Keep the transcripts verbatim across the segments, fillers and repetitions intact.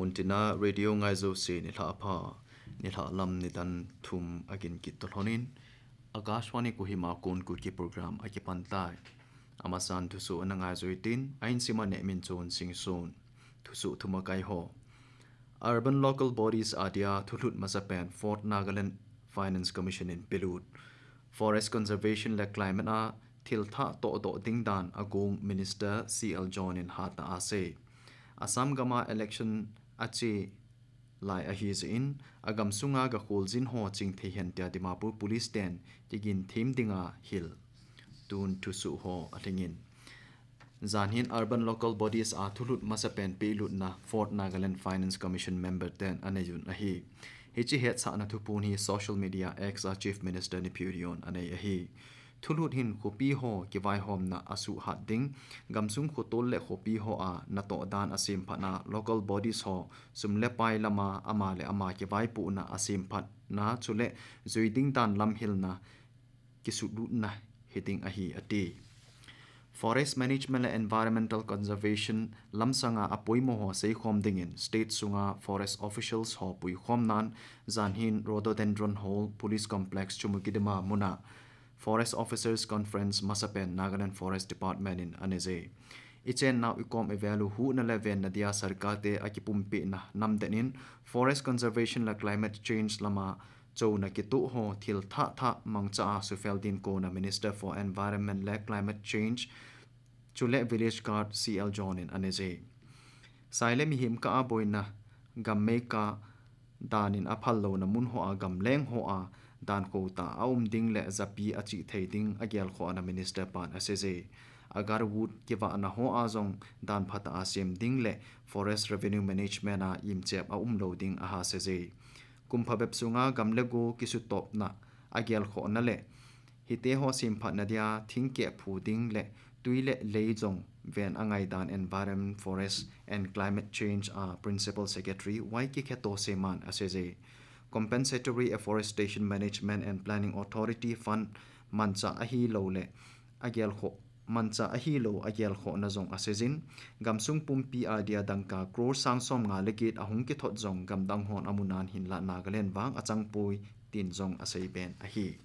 Muntina radio ngai jouse nilhah pha, nilhah lam nidan thum agin kit tolhonin, Akashvani Kohima kon Kuki program akipan tai. Amasan thusoh ana ngai jui tin, ahin sima Nehminchon Singson. Thusoh thum akai ho. Urban local bodies adia thulhut masapen Fourth Nagaland Finance Commission in pelut. Forest Conservation le Climate a thil thah toh doh ding dan agong Minister C L John in hatah a asei. Assam gam a election ache lai ahi jeh in, agam sunga gakholjin ho chingthei hen tia Dimapur Police ten kigin them dinga hil. Tun thusoh ho alhingin. Janhin Urban Local Bodies a thulhut masapen pehlutna Fourth Nagaland Finance Commission member ten anei un ahi. Hiche hetsahna thupon hi social media X a Chief Minister Neiphiu Rio in anei ahi. Thulhut hin khopi ho kivaihomna asuhhat ding, gamsung khotol le khopi ho a natoh dan asemphatna local bodies ho sum le pai lama ama le ama kivaipohna asemphatna chule jui ding dan lamhilna kisututna hiding ahi ati. Forest Management le Environmental Conservation lamsanga apoimo ho seikhom dingin state sunga forest officials ho puikhomnan janhin Rhododendron Hall Police Complex Chumoukedima muna Forest Officers Conference masapen Nagaland Forest Department in anei je. Ichennau ikom ivel u huhna le venna dia sarkar te akipumpehna namden in forest conservation le climate change lama chouna kitoh ho thil thah thah mangcha a sufel din kona Minister for Environment le Climate Change chule Village Guard C L John in anei je. Sai le mihem kah a boina gam meikah dan in aphal louna mun ho a gamleng ho a dan khotah a um ding le japi achih thei ding agelkhohna Minister pan asei je. Agarwood kivahna ho a jong dan phatah a sem ding le forest revenue management a imchep aum lou ding ahasei je. Kum phabep sunga gam le go kisutopna agelkhohna le hite ho semphatna dia thingkeh phu ding le tui le lei jong ven angai dan Environment, Forest and Climate Change a Principal Secretary Y K Kheto Seman asei je. Compensatory Afforestation Management and Planning Authority Fund mancha ahilou le agelkhoh, mancha ahilou agelkhohna jong asei jin, gamsung pumpi a dia dangka crore sang somnga le get ahung kithot jong gamdang hon amunan hinlah Nagaland vang achangpoi tin jong asei ben ahi.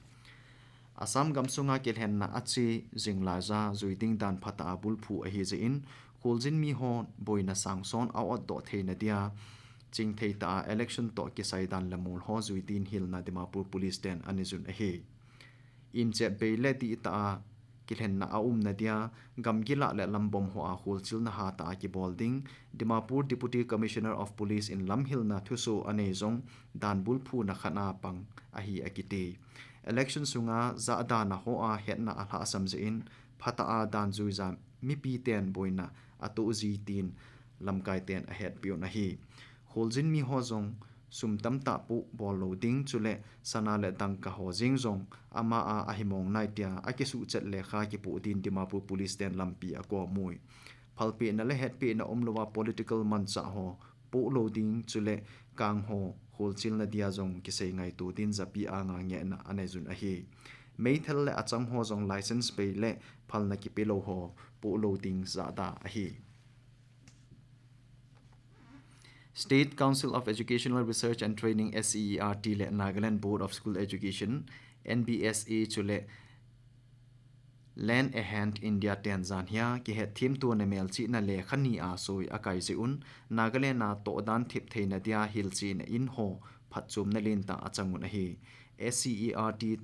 Assam gamsunga kilhenna ache jing laiya jui ding dan phatah a bulphu ahi jeh in, kholjin mi ho boina sangson a-otdoh theina dia chingthei tah a election toh kisai dan le mol ho jui din hilna Dimapur Police ten anei jun ahi. Imchep bei le dihtah a kilhenna aumna dia gamgi lah le lambom ho a kholchilna hatah a kibol ding Dimapur Deputy Commissioner of Police in lamhilna thusoh anei jong dan bulphuna khat a pang ahi akiti. Election sunga jahdana ho a hetna alhahsam jeh in phatah a dan juija mipi ten boina atoh ji tin lamkai ten ahetpeh un ahi. Kholjin mi ho jong sum tamtah poh bol lou ding chule sana le dangka ho jeng jong ama a ahimong nai tia akisuhchet lekha kipoh din Dimapur Police ten lampi akom ui. Phalpehna le hetpehna umlou a political manchah ho poh lou ding chule kang ho kholchilna dia jong kisei ngaito din japi anga ngehna anei jun ahi. Meithal le achang ho jong license bei le phalna kipe lou ho poh lou ding jahda ahi. State Council of Educational Research and Training, S C E R T, le Nagaland Board of School Education, N B S E, chule Lend a Hand India ten janhia kihetthemtona melchihna lekha ni a soi akai jeh un, Nagaland a tohdan theptheina dia hilchetna in ho phatchomna lentah achang un ahi. S C E R T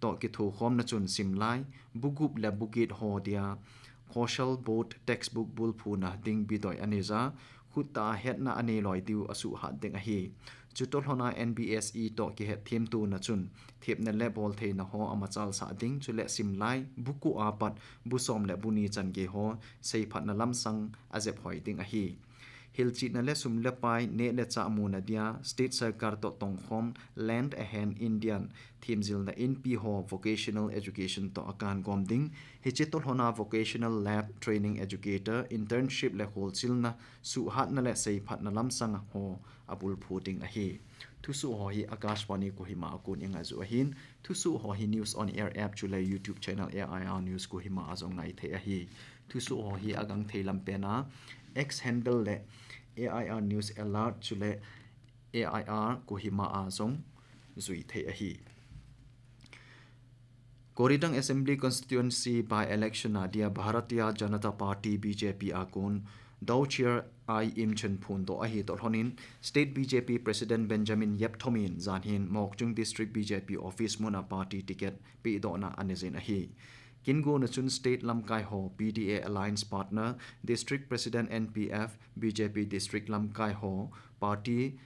toh kithokhomna chun simlai, bu gup le bu get ho dia Kaushal Bodh textbook bulphuna ding bidoi anei ja, khut tah a hetna anei loi diu asuhhat ding ahi. Chutoh lhona N B S E toh kihetthemtona chun thepna le boltheina ho amachalsah ding chule simlai, bu ko a pat bu som le bu ni changei ho seiphatna lamsang ajep hoi ding ahi. Hilchetna le sum le pai, neh le chah muna dia state sarkar toh tongkhom Lend a Hand India themjilna inpi ho vocational education toh akan gom ding, hiche toh lhona vocational lab, training educator, internship le kholchilna, suhhatna le seiphatna lamsang ho abulphu ding ahi. Thusoh ho hi Akashvani Kohima a kon ingai u ahin, thusoh ho hi News on Air app chule YouTube channel A I R News Kohima a jong ngai thei ahi. Thusoh ho hi agangthei lampen a X handle le A I R News Alert chule A I R Kohima a jong jui thei ahi. Koredang Assembly Constituency by-election a dia Bharatiya Janata Party, B J P, a kon Dau Chair Ai Imchen phondoh ahi toh lhonin State B J P President Benjamin Yepthomin janhin Mokokchung District B J P office muna party ticket pedohna anei jin ahi. Kin gon a chun state lamkai ho, P D A alliance partner, District President N P F, B J P District lamkai ho, party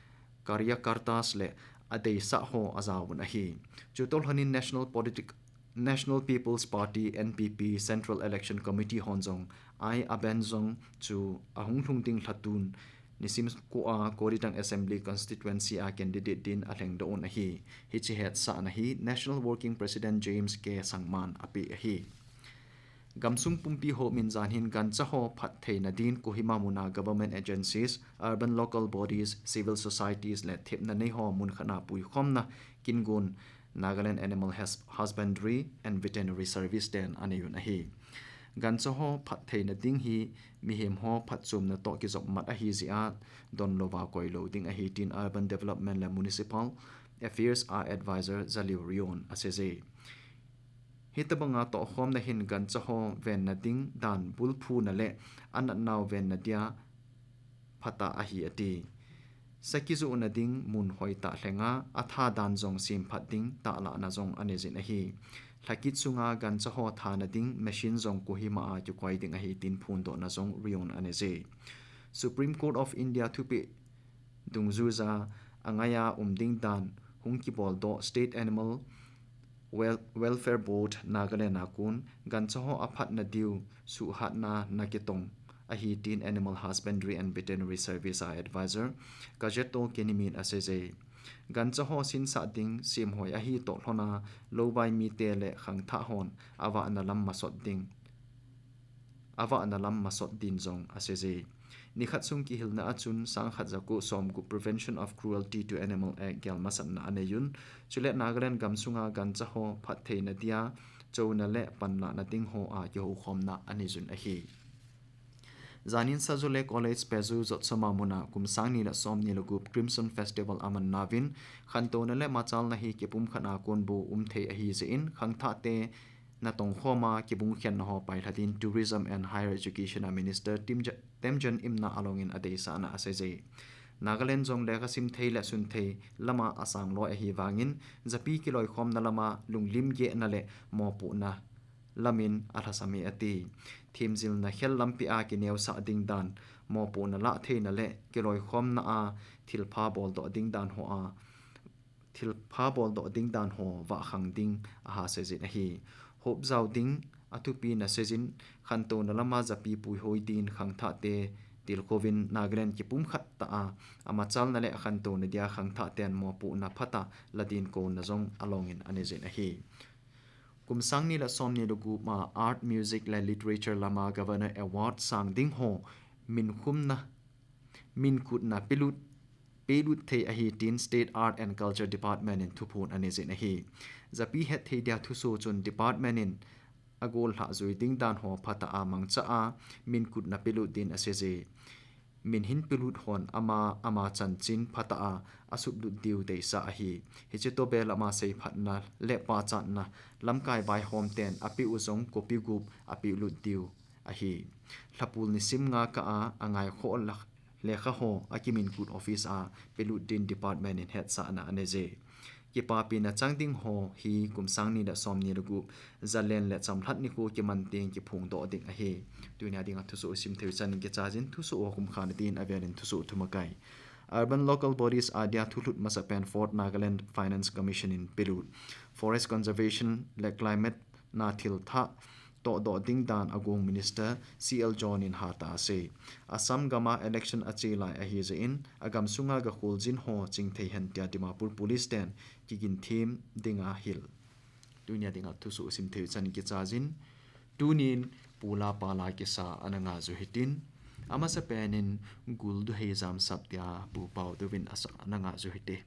karyakartas le adeisah ho ajaovun ahi. Chutoh lhonin National Politic-, National People's Party, N P P, Central Election Committee hon jong Ai Aben jong chu ahung lhung ding lhatun nisim ko a Koredang Assembly Constituency a candidate din alhengdoh un ahi. Hiche hetsahna hi National Working President James K Sangman apeh ahi. Gamsung pumpi ho min janhin gancha ho phattheina din Kohima muna government agencies, urban local bodies, civil societies le thepna nei ho mun khat a puikhomna kin gon Nagaland Animal Hus-, Husbandry and Veterinary Service ten aneiyun ahi. Gancha ho phattheina ding hi mihem ho phatchomna toh kijopmat ahi jeh a donlouva koilou ding ahi tin Urban Development le Municipal Affairs a advisor Zaliu Rion aseije. Hitobanga tohkhomna hin gancha ho venna ding dan bulphuna le anatnau venna dia phatah ahi ati. Sa kijohna ding mun hoitah lhenga atha dan jong semphat ding tahlahna jong anei jin ahi. Lhakit sunga gancha ho thana ding machine jong Kohima a kikoi ding ahi tin phondohna jong Rion aneije. Supreme Court of India thupeh dungjuija angaiya um ding dan hung kiboldoh State Animal Wel-, Welfare Board Nagaland a kon gancha ho aphatna diu suhhatna na kitong ahi tin Animal Husbandry and Veterinary Service a advisor Kajeto Kinimin aseije. Gancha ho sinsah ding semhoi ahi toh lhona louvai mite le khangthah hon avahna lam masot ding, avahna lam masot din jong aseije. Nikhat sung kihilna a chun sangkhat jako somgup Prevention of Cruelty to Animal Act gelmasatna aneiyun. Chule Nagaland gamsunga gancha ho phattheina dia chouna le panlahna ding ho a kihoukhomna aneiyun ahi. Janin Sajoole College Peju Jotsoma muna kum sang ni le som ni le gup Crimson Festival amannauvin khantouna le machalna hi kipumkhat a kon bou umthei ahi jeh in khangthahte natongkhoma kibungkhenna ho pailha din Tourism and Higher Education a Minister Timja-, Temjen Imna alongin adeisahna aseije. Nagaland jong lekhasim thei le sun thei lama asangloi ahi vangin japi kiloikhomna lama lunglim gehna le mopohna lamin alhasam e ati. Themjilna khel lampi a kineosah ding dan, mopohna lahtheina le kiloikhomna a thilpha boldoh ding dan ho a, thilpha boldoh ding dan ho vahkhang ding ahaseijin ahi. Hopjao ding athupi naseijin khantouna lama japi puihoi din khangthahte tilkhouvin Nagaland kipumkhat tah a amachalna le akhantouna dia khangthahten mopohna phatah ladin kouna jong alongin aneijin ahi. Kum sang ni le som ni le gup a Art, Music le Literature lama Governor Award sang ding ho minkhumna, minkutna pelut, pelut thei ahi tin State Art and Culture Department in thuphon aneijin ahi. Japi hetthei dia thusoh chun department in agollhah jui ding dan ho phatah a mangcha a minkutna pelut din aseije. Min hin pelut hon ama, ama chanchin phatah a asutlut diu deisah ahi. Hiche toh belama seiphatna le pachatna lamkai vaihomten apeh u jong copy gup apelut diu ahi. Lhapul nisim nga kah a angaikhoh la-, lekha ho akiminkut office a pelut din department in hetsahna aneije. Kipapina chang ding ho hi kum sang ni le som ni le gup, Zalen le Chamlhat nikho kiman teng kiphongdoh ding ahi. Tunia dinga thusoh simthei chan kichajin thusoh ho kumkhana din avelin thusoh thumakai. Urban Local Bodies a dia thulhut masapen Fourth Nagaland Finance Commission in pelut. Forest Conservation le Climate na thilthah tohdoh ding dan agong Minister C L John in hatah asei. Assam gama election ache lai ahi jeh in, agam sunga gakholjin ho chingthei hen tia Dimapur Police ten kigin them dinga hil. Tunia dinga thusoh simthei chan kichajin, tunin pula pala kisa ana ngah u hitin, amasapen in Gulduhei Jamsap tia Pu Paudou in asa ana ngah u hite.